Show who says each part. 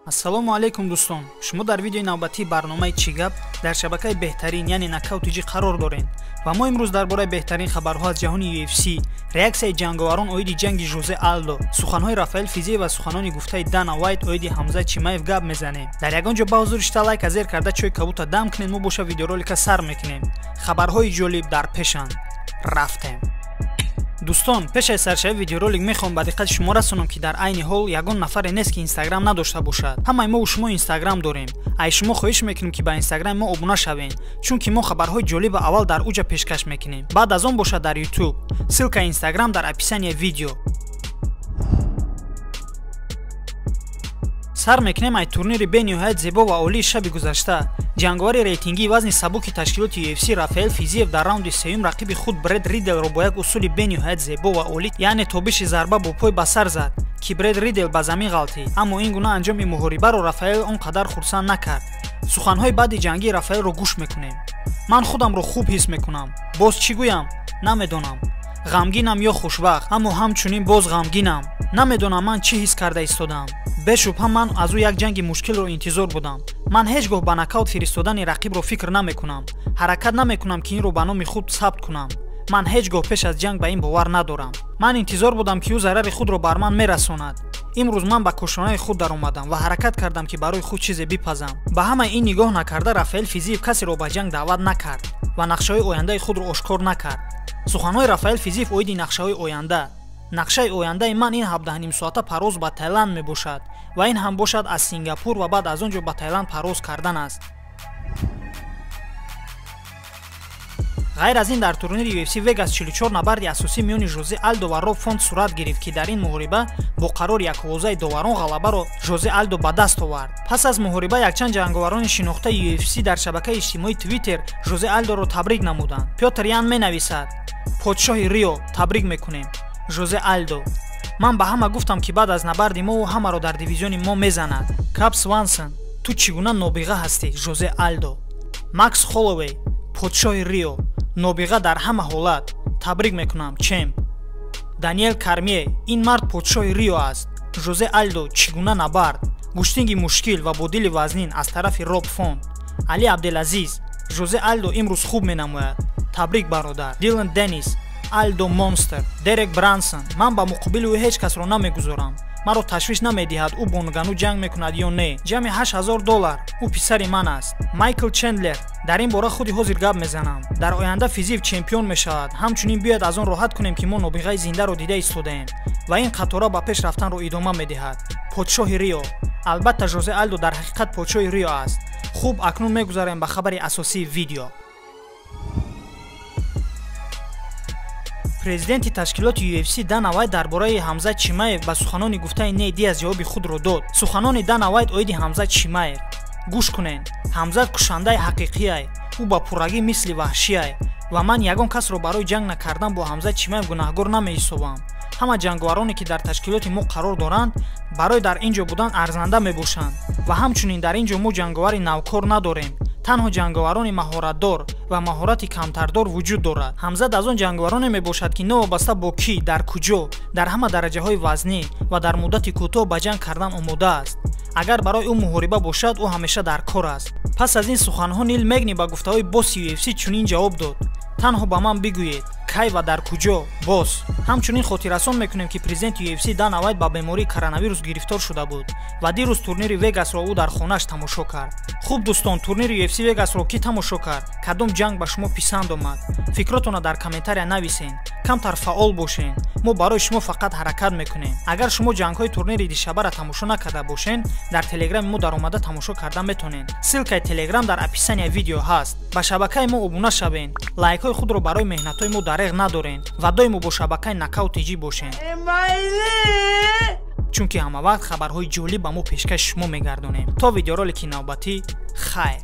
Speaker 1: Ассалому алайкум дӯстон. Шумо дар видеои навбатии барномаи «Чӣ гап» дар шабакаи беҳтарин, яъне Нокаут ТЖ қарор дорем ва мо имрӯз дар бораи беҳтарин хабарҳо аз ҷаҳони UFC, реаксияи ҷанговарон оиди ҷанги Жозе Алдо, суханҳои Рафаэл Физиев ва суханони гуфтаи Дана Вайт оиди Ҳамза Чимаев гап мезанем. Дар ягон ҷо ба ҳузур шита лайка зер карда чой кабута дам кунед, мо боша видеоролика сар мекунем. Хабарҳои ҷолиб дар пешанд. Рафтем. Дӯстон, пеш аз саршавии видеоролик мехоҳам ба диққати шумо расонам, ки дар айни ҳол ягон нафаре нест, ки инстаграм надошта бошад. Ҳамаи мову шумо инстаграм дорем. Ай шумо хоҳиш мекунем, ки ба инстаграми мо обуна шавед, чунки мо хабарҳои ҷолиба аввал дар уҷа пешкаш мекунем, баъд аз он бошад дар ютуб. Ссылкаи инстаграм дар описанияи видео. Сар мекунем ай турнири бениҳоят зебо ва олии шаби гузашта. Ҷанговари рейтингии вазни сабуки ташкилоти UFC Рафаэл Физиев дар раунди сеюм рақиби худ Бред Риделро бо як усули бениҳоят зебо ва олӣ, яъне тобиши зарба бо пой ба сар зад, ки Бред Ридел ба замин ғалтид. Аммо ин гуна анҷоми муҳорибаро Рафаэл он қадар хурсанд накард. Суханҳои баъди ҷангии Рафаэлро гӯш мекунем. Ман худамро хуб ҳис мекунам. Боз чӣ гӯям? Намедонам. Ғамгинам ё хушбахт, аммо ҳамчунин боз ғамгинам. Намедонам ман чӣ ҳис карда истодаам. Бешубҳа ман аз ӯ як ҷанги мушкилро интизор будам. Ман ҳеҷ гоҳ ба нокаут фиристодани рақибро фикр намекунам. Ҳаракат намекунам, ки инро ба номи худ сабт кунам. Ман ҳеҷ гоҳ пеш аз ҷанг ба ин бовар надорам. Ман интизор будам, ки ӯ зарари худро бар ман мерасонад. Имрӯз ман ба кошонаи худ даромадам ва ҳаракат кардам, ки барои худ чизе бипазам. Ба ҳамаи ин нигоҳ накарда, Рафаэл Физиев касеро ба ҷанг даъват накард ва нақшаҳои ояндаи худро ошкор накард. Суханҳои Рафаэл Физиев оиди нақшаҳои оянда. Нақшаи ояндаи ман ин 17,5 соата парвоз ба Тайланд мебошад ва ин ҳам бошад аз Сингапур ва баъд аз он ҷо ба Тайланд парвоз кардан аст. Ғайр аз ин, дар турнири UFC Vegas 44 набарди асосӣ миёни Жозе Алдо ва Роб Фонт сурат гирифт, ки дар ин муҳориба бо қарори яквозаи доварон ғалабаро Жозе Алдо ба даст овард. Пас аз муҳориба якчанд ҷанговарони шинохтаи UFC дар шабакаи иҷтимоии Twitter Жозе Алдоро табрик намуданд. Пётр Ян менависад: «Подшоҳи Рио, табрик мекунем. Жозе Алдо. Ман ба ҳама гуфтам, ки баъд аз набарди мо ӯ ҳамаро дар дивизиони мо мезанад. Кап Свансон, ту чӣ гуна нобиға ҳастӣ, Жозе Алдо. Макс Холлоуэй, подшоҳи Рио, нобиға дар ҳама ҳолат. Табрик мекунам, чемп. Даниэл Кармие, ин мард подшоҳи Рио аст. Жозе Алдо, чӣ гуна набард. Гӯштинги мушкил ва бо дили вазнин аз тарафи Роб Фонт. Али Абделазиз, Жозе Алдо имрӯз хуб менамояд. Табрик, бародар. Дилан Денис, Алдо монстр. Дерек Брансон, ман ба муқобили ӯ ҳеҷ касро намегузорам. Маро ташвиш намедиҳад, ӯ бо Нгану ҷанг мекунад ё не. Ҷамъи $8000. Ӯ писари ман аст. Майкл Чендлер, дар ин бора худи ҳозир гап мезанам. Дар оянда Физиев чемпион мешавад. Ҳамчунин биёяд аз он роҳат кунем, ки мо нобиғаи зиндаро дида истодаем ва ин қатора ба пеш рафтанро идома медиҳад. Подшоҳи Рио. Албатта, Жозе Алдо дар ҳақиқат подшоҳи Рио аст. Хуб, акнун мегузарем ба хабари асосии видео. Президенти ташкилоти UFC Дана Вайт дар бораи Ҳамза Чимаев ба суханони гуфтаи Ней Диас ҷавоби худро дод. Суханони Дана Вайт оиди Ҳамза Чимаев. Гӯш кунед, Ҳамза кушандаи ҳақиқиай, ӯ ба пуррагӣ мисли ваҳшиай ва ман ягон касро барои ҷанг накардан бо Ҳамза Чимаев гунаҳгор намеҳисобам. Ҳама ҷанговароне, ки дар ташкилоти мо қарор доранд, барои дар ин ҷо будан арзанда мебошанд ва ҳамчунин дар ин ҷо мо ҷанговари навкор надорем. Танҳо ҷанговарони маҳоратдор ва маҳорати камтардор вуҷуд дорад. Ҳамзат аз он ҷанговароне мебошад, ки новобаста бо кӣ, дар куҷо, дар ҳама дараҷаҳои вазнӣ ва дар муддати кӯтоҳ ба ҷанг кардан омода аст. Агар барои ӯ муҳориба бошад, ӯ ҳамеша дар кор аст. Пас аз ин суханҳо Нил Мегни ба гуфтаҳои босси UFC чунин ҷавоб дод: танҳо ба ман бигӯед, кай ва дар куҷо, бос. Ҳамчунин хотиррасон мекунем, ки президенти UFC Дана Вайт ба бемории коронавирус гирифтор шуда буд ва дирӯз турнири Вегасро ӯ дар хонааш тамошо кард. Хуб дӯстон, турнири UFC Вегасро кӣ тамошо кард? Кадом ҷанг ба шумо писанд омад? Фикротонро дар комментария нависен. Камтар фаъол бошен. Мо барои шумо фақат ҳаракат мекунем. Агар шумо ҷангҳои турнири дишабаро тамошо накарда бошен, дар телеграми мо даромада тамошо карда метонед. Ссылкаи телеграм дар описания видео ҳаст. Ба шабакаи мо обуна шавен. Лайкҳои худро барои меҳнатҳои мо дареғ надорен ва доимо бо шабакаи Нокаут ТЖ бошен, чунки ҳамавақт хабарҳои ҷолиб ба мо пешкаши шумо мегардонем. То видеоролики навбатӣ, хайр.